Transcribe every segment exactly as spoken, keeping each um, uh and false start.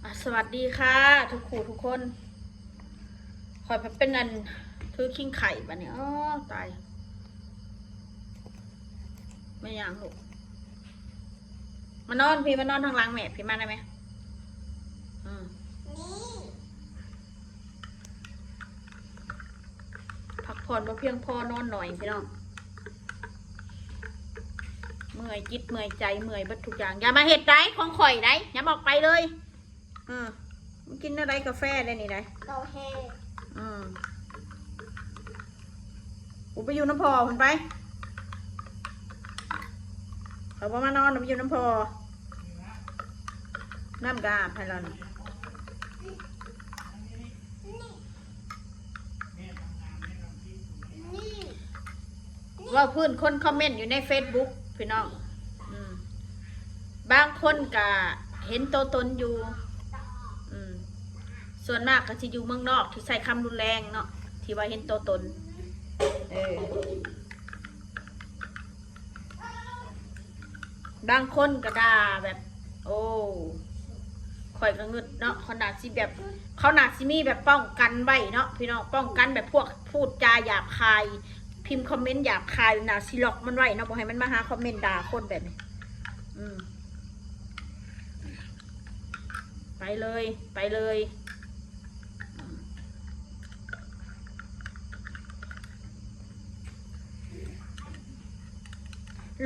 อ่ะ สวัสดีค่ะ ทุกคู่ทุกคน ข่อยเป็นอัน ถือคิงไข่บัดนี้ อ๋อ ตาย ไม่ย่างลูก มานอนพี่ มานอนทางหลังแม่ พี่มาได้ไหม อืม นี่ พักผ่อนบ่เพียงพอนอนหน่อยพี่น้อง เมื่อยจิตเมื่อยใจ เมื่อยเบิดทุกอย่าง อย่ามาเฮ็ดได้ของข่อยได้ อย่าออกไปเลย อืม มันกินอะไรกาแฟได้นี่ได้ กาแฟ อืม กูไปอยู่น้ำพอมันไป เขาบอกมานอนไปอยู่น้ำพอ น้ำกาพายลอน นี่ ว่าพื้นคนคอมเมนต์อยู่ในเฟซบุ๊กพี่น้อง อืม บางคนก็เห็นตัวตนอยู่ อืม ส่วนมากก็สิอยู่เมืองนอกที่ใช้คำรุนแรงเนาะ ที่ว่าเห็นตัวตน เออ บางคนก็ด่าแบบ โอ้ ข่อยก็งึดเนาะ เขาน่าสิแบบ เขาน่าสิมีแบบป้องกันไว้เนาะพี่น้อง ป้องกันแบบพวกพูดจาหยาบคาย พิมพ์คอมเมนต์หยาบคาย น่าสิล็อกมันไว้เนาะ บ่ให้มันมาหาคอมเมนต์ด่าคนแบบนี้ อืม ไปเลย ไปเลย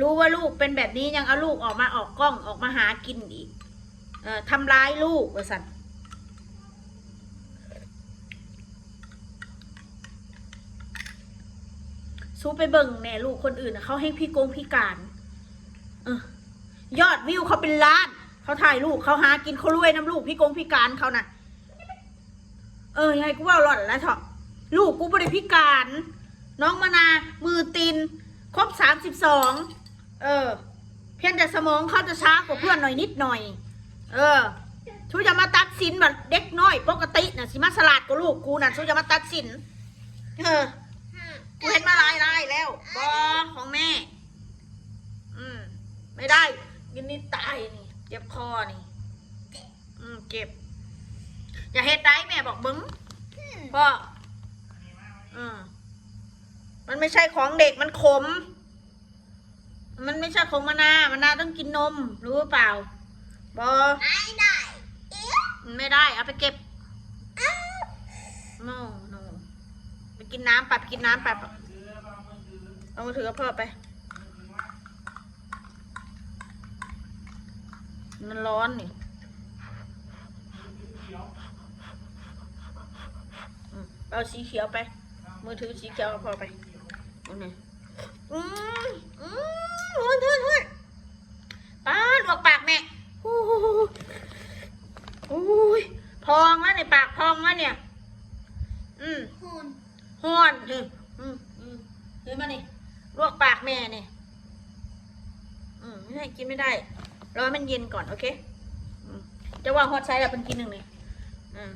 รู้ว่าลูกเป็นแบบนี้ยังเอาลูกออกมาออกกล้องออกมาหากินอีก เอ่อ ทำร้ายลูกว่าซั่น สู้ไปเบิ่งแหน่ ลูกคนอื่นน่ะ เขาแฮงพิกงพิการ เออ ยอดวิวเขาเป็นล้าน เขาถ่ายลูก เขาหากิน เขารวยนำลูกพิกงพิการเขาน่ะ เออ ให้กูเว้าหล่อนแล้วเถาะ ลูกกูบ่ได้พิการ น้องมะนาว มือตีน ครบสามสิบสอง เออ เพียงแต่สมองเขาจะช้ากว่าเพื่อนหน่อยนิดหน่อย เออ สู้จะมาตัดสินแบบเด็กน้อยปกติน่ะ สิมาฉลาดกว่าลูกกูน่ะ สู้จะมาตัดสิน เออ กูเห็นมาหลายๆแล้ว บ่ ของแม่ อืม ไม่ได้ กินนี่ตายนี่ เจ็บคอนี่ อืม เจ็บ อย่าเฮ็ดได้แม่บอกเบิ่ง อืม พ่อ อืม มันไม่ใช่ของเด็ก มันขม มันไม่ใช่ของมะนาว มะนาวต้องกินนม รู้หรือเปล่า บ่ ไม่ได้ เอ๊ะ มันไม่ได้ เอาไปเก็บ อ้าว no no ไปกินน้ำไป ไปกินน้ำไป เอามือถือกับพ่อไป มันร้อนนี่ อืม เอาสีเขียวไป มือถือสีเขียวกับพ่อไป เอาเนี่ย อืม อืม ฮ้อนฮ้อนฮ้อน ป๊าด ลวกปากแม่ อู้หู อุ้ย พองแล้วเนี่ย ปากพองแล้วเนี่ย อืม ฮ้อน ฮ้อน อืม อืม อืม เห็นมานี่ ลวกปากแม่นี่ อืม ไม่ให้กินไม่ได้ รอให้มันเย็นก่อน โอเค อืม จะว่าฮอดไซส์แล้วเป็นกินหนึ่งนี่ อืม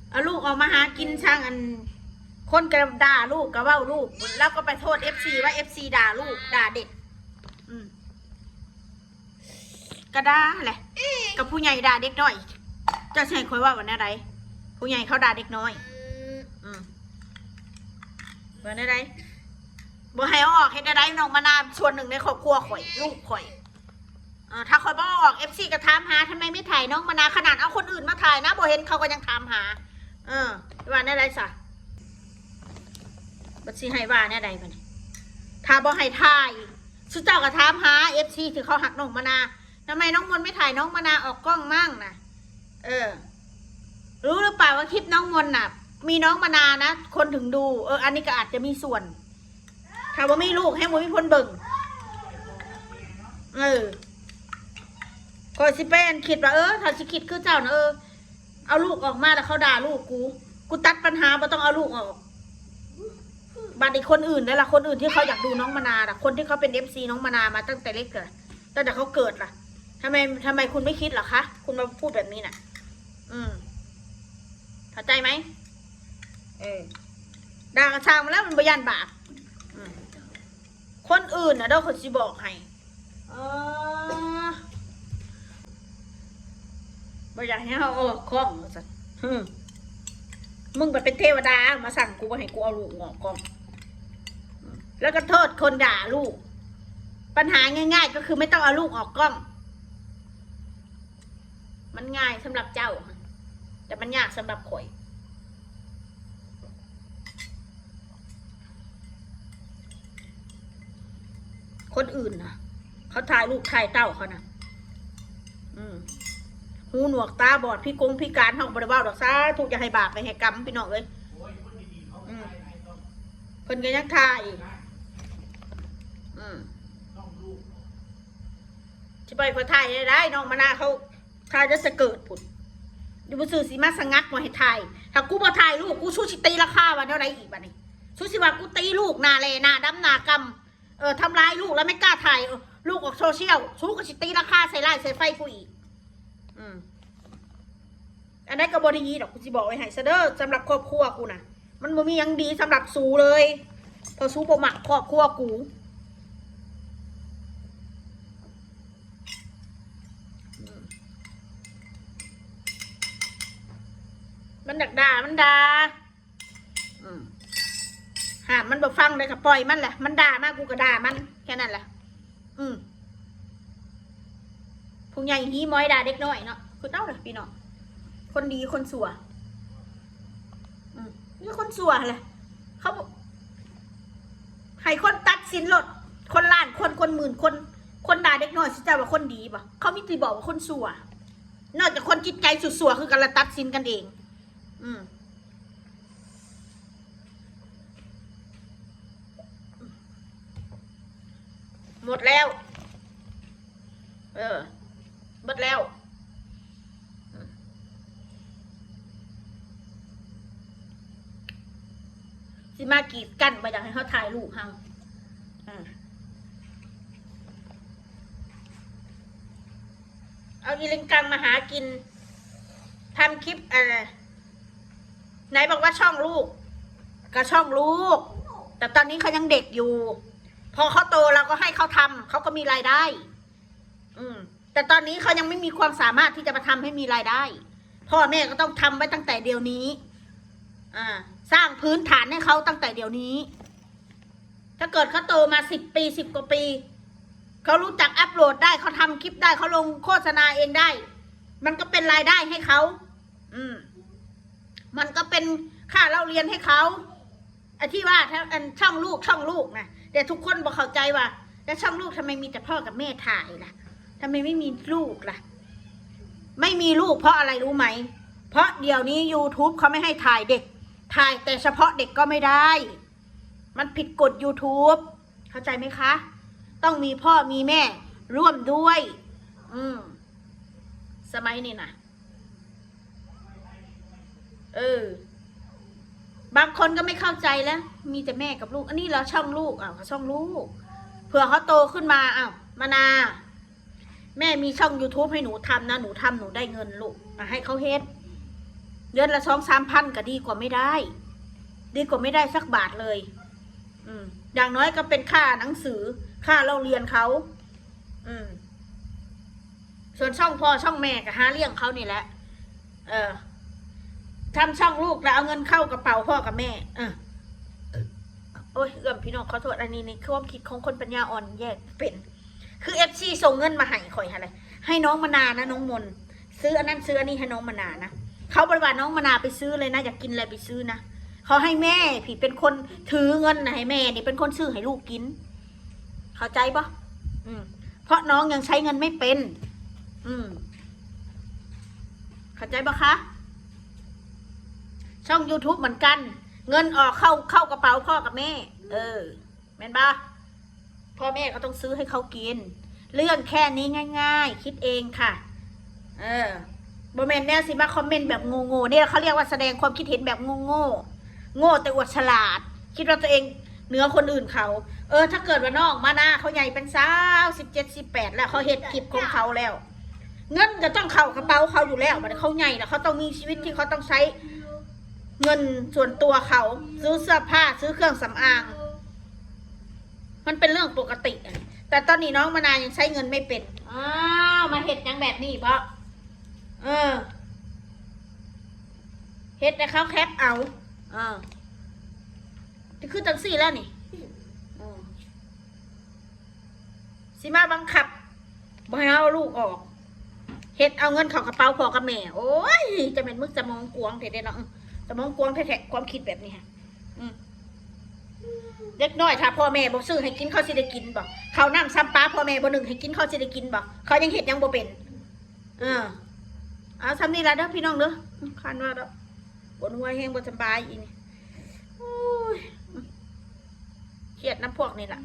เอาลูกออกมาหากินช่างอัน คนก็ด่าลูกก็เว้าลูก แล้วก็ไปโทษเอฟซีว่าเอฟซีด่าลูก ด่าเด็ก อืม ก็ด่าแหละ กับผู้ใหญ่ด่าเด็กน้อย เจ้าสิให้ข่อยเว้าว่าแนวใด ผู้ใหญ่เขาด่าเด็กน้อย อืม อืม ว่าแนวใด บ่ให้เอาออกเฮ็ดแนวใด น้องมะนาวส่วนหนึ่งในครอบครัวข่อย ลูกข่อย อ่า ถ้าข่อยบ่เอาออก เอฟซี ก็ถามหา ทำไมไม่ถ่ายน้องมะนาว ขนาดเอาคนอื่นมาถ่ายนะ บ่เห็นเขาก็ยังถามหา เออ ว่าแนวใดซะ บัดสิให้ว่าแนวใดบัดนี้ ถ้าบ่ให้ถ่าย สุเจ้าก็ถามหา เอฟซี ที่เขาฮักน้องมะนาว ทำไมน้องมนต์ไม่ถ่ายน้องมะนาวออกกล้องมั่งนะ เออ รู้หรือเปล่าว่าคลิปน้องมนต์น่ะ มีน้องมะนาวนะ คนถึงดู เออ อันนี้ก็อาจจะมีส่วน ถ้าบ่มีลูกแฮงบ่มีคนเบิ่ง เออ ข้อยสิไปอันคิดว่า เออ ถ้าสิคิดคือเจ้านะ เออ เอาลูกออกมาแล้วเขาด่าลูกกู กูตัดปัญหาบ่ต้องเอาลูกออก บัดอีกคนอื่นนั่นล่ะ คนอื่นที่เขาอยากดูน้องมะนาวน่ะ คนที่เขาเป็น เอฟซี น้องมะนาวมาตั้งแต่เล็กเลย ตั้งแต่เขาเกิดล่ะ ทำไม ทำไมคุณไม่คิดล่ะคะ คุณมาพูดแบบนี้น่ะ อืม เข้าใจไหม เออ ด่ากระช่างมาแล้วมันบ่ย่านบาป อืม คนอื่นน่ะเด้อ คนสิบอกให้ เออ อยากให้เขาออกกล้องว่าซั่น อืม มึงไปเป็นเทวดามาสั่งกูว่าให้กูเอาลูกออกกล้อง อืม แล้วก็โทษคนด่าลูก ปัญหาง่ายๆ ก็คือไม่ต้องเอาลูกออกกล้อง มันง่ายสำหรับเจ้า แต่มันยากสำหรับข่อย คนอื่นนะ เขาถ่ายลูกถ่ายเต้าเขานะ อืม หูหนวกตาบอดพิกงพิการ เขาก็บ่ได้เว้าดอก สาธุ อย่าให้บาปไปให้กรรมพี่น้องเอ้ย อืม เพิ่นก็ยังถ่ายอีก อืม สิไปขอถ่ายได้ น้องมะนาวเขาถ่ายจะเกิดผุด อยู่บ่ซื่อสิมาสงักมาให้ถ่าย ถ้ากูบ่ถ่ายลูกกู สู้สิตีราคาว่าแนวใดอีกบัดนี้ สู้สิว่ากูตีลูกหน้าแหล่หน้าดำหน้ากำ เออ ทำร้ายลูกแล้วไม่กล้าถ่าย เออ ลูกออกโซเชียล สู้ก็สิตีราคาใส่ร้ายใส่ไฟกูอีก อืม อันนั้นก็บ่ดีดอก กูสิบอกไว้ให้ซะเด้อ สำหรับครอบครัวกูนะ มันบ่มีหยังดีสำหรับสูเลย เพราะสูบ่มักครอบครัวกู อืม มันอยากด่า มันด่า อืม ห้ามมันบ่ฟังเลยก็ปล่อยมันแหละ มันด่ามากูก็ด่ามัน แค่นั้นแหละ อืม ผู้ใหญ่ฮี้ม้อยด่าเด็กน้อยเนาะ คือเต้าเลยพี่น้อง คนดีคนชั่ว อืม นี่คนชั่วแหละ เขาบอก ให้คนตัดสินโลด คนล้านคน คนหมื่นคน คนด่าเด็กน้อยสิเจ้าว่าคนดีบ่ เขามีแต่บอกว่าคนชั่ว นอกจากคนจิตใจสุดชั่วคือกันละตัดสินกันเอง อืม หมดแล้ว เออ หมดแล้ว อืม สิมากีดกันบ่อยากให้เขาถ่ายรูปเฮา อ่า เอาอีลิงกังมาหากิน ทำคลิปอะไร ไหนบอกว่าช่องลูก ก็ช่องลูก แต่ตอนนี้เขายังเด็กอยู่ พอเขาโตเราก็ให้เขาทำ เขาก็มีรายได้ อืม แต่ตอนนี้เขายังไม่มีความสามารถที่จะมาทำให้มีรายได้ พ่อแม่ก็ต้องทำไว้ตั้งแต่เดี๋ยวนี้ อ่า สร้างพื้นฐานให้เขาตั้งแต่เดี๋ยวนี้ ถ้าเกิดเขาโตมาสิบปี สิบกว่าปี เขารู้จักอัปโหลดได้ เขาทำคลิปได้ เขาลงโฆษณาเองได้ มันก็เป็นรายได้ให้เขา อืม มันก็เป็นค่าเล่าเรียนให้เขา ไอ้ที่ว่าทั้งอันช่องลูก ช่องลูกนะ แต่ทุกคนบ่เข้าใจว่า แล้วช่องลูกทำไมมีแต่พ่อกับแม่ถ่ายล่ะ ทำไมไม่มีลูกล่ะ ไม่มีลูกเพราะอะไรรู้ไหม เพราะเดี๋ยวนี้ YouTube เขาไม่ให้ถ่ายเด็ก ถ่ายแต่เฉพาะเด็กก็ไม่ได้ มันผิดกฎ YouTube เข้าใจไหมคะ ต้องมีพ่อมีแม่ร่วมด้วย อืม สมัยนี้นะ เออ บางคนก็ไม่เข้าใจแล้ว มีแต่แม่กับลูก อันนี้เราช่องลูก อ้าว ช่องลูก เผื่อเขาโตขึ้นมา อ้าว มานา แม่มีช่อง YouTube ให้หนูทำนะ หนูทำหนูได้เงินลูก อ่ะ ให้เขาเฮ็ด เดือนละสองสามพันก็ดีกว่าไม่ได้ ดีกว่าไม่ได้สักบาทเลย อืม อย่างน้อยก็เป็นค่าหนังสือ ค่าเล่าเรียนเขา อืม ส่วนช่องพ่อช่องแม่ก็หาเลี้ยงเขานี่แหละ เออ ทำช่องลูกแล้วเอาเงินเข้ากระเป๋าพ่อกับแม่ เออ โอ้ย เอื้อมพี่น้องขอโทษ อันนี้ในความคิดของคนปัญญาอ่อนแยกเป็น คือ เอฟซี ส่งเงินมาให้ข่อยหาอะไร ให้น้องมะนานะ น้องมน ซื้ออันนั้นซื้ออันนี้ให้น้องมะนานะ เขาบ่ได้ว่าน้องมะนาไปซื้อเลยนะ อยากกินอะไรไปซื้อนะ เขาให้แม่พี่เป็นคนถือเงินนะ ให้แม่นี่เป็นคนซื้อให้ลูกกิน เข้าใจปะ อืม เพราะน้องยังใช้เงินไม่เป็น อืม เข้าใจปะคะ ช่อง YouTube เหมือนกัน เงินออกเข้า เข้ากระเป๋าพ่อกับแม่ เออ แม่นปะ พ่อแม่ก็ต้องซื้อให้เขากิน เรื่องแค่นี้ง่ายๆ คิดเองค่ะ เออ บ่แม่นแนวสิมาคอมเมนต์แบบโง่ๆ เนี่ยเขาเรียกว่าแสดงความคิดเห็นแบบโง่ๆ โง่แต่อวดฉลาด คิดว่าตัวเองเหนือคนอื่นเขา เออ ถ้าเกิดว่าน้องมานาเขาใหญ่เป็นสาว สิบเจ็ด สิบแปด แล้วเขาเฮ็ดคลิปของเขาแล้ว เงินก็ต้องเข้ากระเป๋าเขาอยู่แล้ว บัดนี้เขาใหญ่แล้ว เขาต้องมีชีวิตที่เขาต้องใช้เงินส่วนตัวเขา ซื้อเสื้อผ้า ซื้อเครื่องสำอาง มันเป็นเรื่องปกติอะ แต่ตอนนี้น้องมะนาวยังใช้เงินไม่เป็น อ้าว มาเฮ็ดหยังแบบนี้บ่ เออ เฮ็ดแต่เขาแคปเอา เออ คือจังซี่แล้วนี่ เออ สิมาบังคับบ่ให้เอาลูกออก เฮ็ดเอาเงินเข้ากระเป๋าพ่อกับแม่ โอ้ย จะเป็นมึกสมองกวางแท้ๆเนาะ สมองกวางแท้ๆ ความคิดแบบนี้ฮะ อืม เด็กน้อยถ้าพ่อแม่บ่ซื้อให้กิน เขาสิได้กินบ่ ข้าวน้ำซ้ำปลาพ่อแม่บ่นึ่งให้กิน เขาสิได้กินบ่ เขายังเฮ็ดหยังบ่เป็น เออ เอาซ้ำนี่ละเด้อพี่น้องเด้อ คันว่าแล้ว ปวดหัวแฮง บ่สำบายอีนี่ โอ้ย เครียดนำพวกนี่ล่ะ